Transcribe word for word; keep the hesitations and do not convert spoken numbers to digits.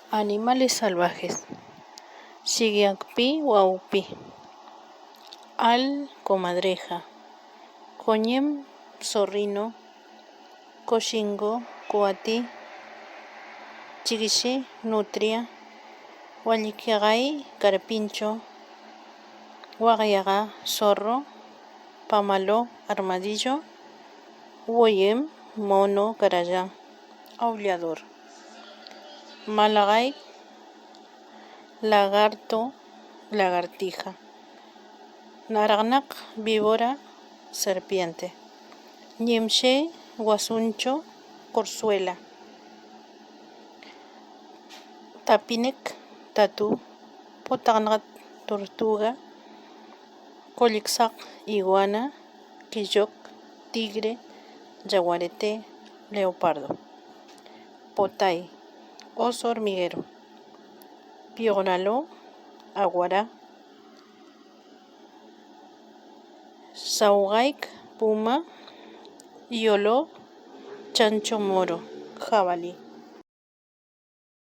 Animales salvajes. Sigiacpi huaupi. Al comadreja. Coñem zorrino. Cochingo cuati. Chiquishi nutria. Hualiquiagai carpincho. Huagiaga zorro. Pamalo armadillo. Huoyem mono caraya. Aullador. Malagai lagarto, lagartija. Naragnaq víbora, serpiente. Ñemshe huasuncho, corzuela. Tapinek tatu. Potagnaq tortuga. Collicsaq iguana. Quilloc tigre. Yaguarete leopardo. Potai oso hormiguero. Piognalo aguara. Saugaic puma. Iolo chancho moro. Jabalí.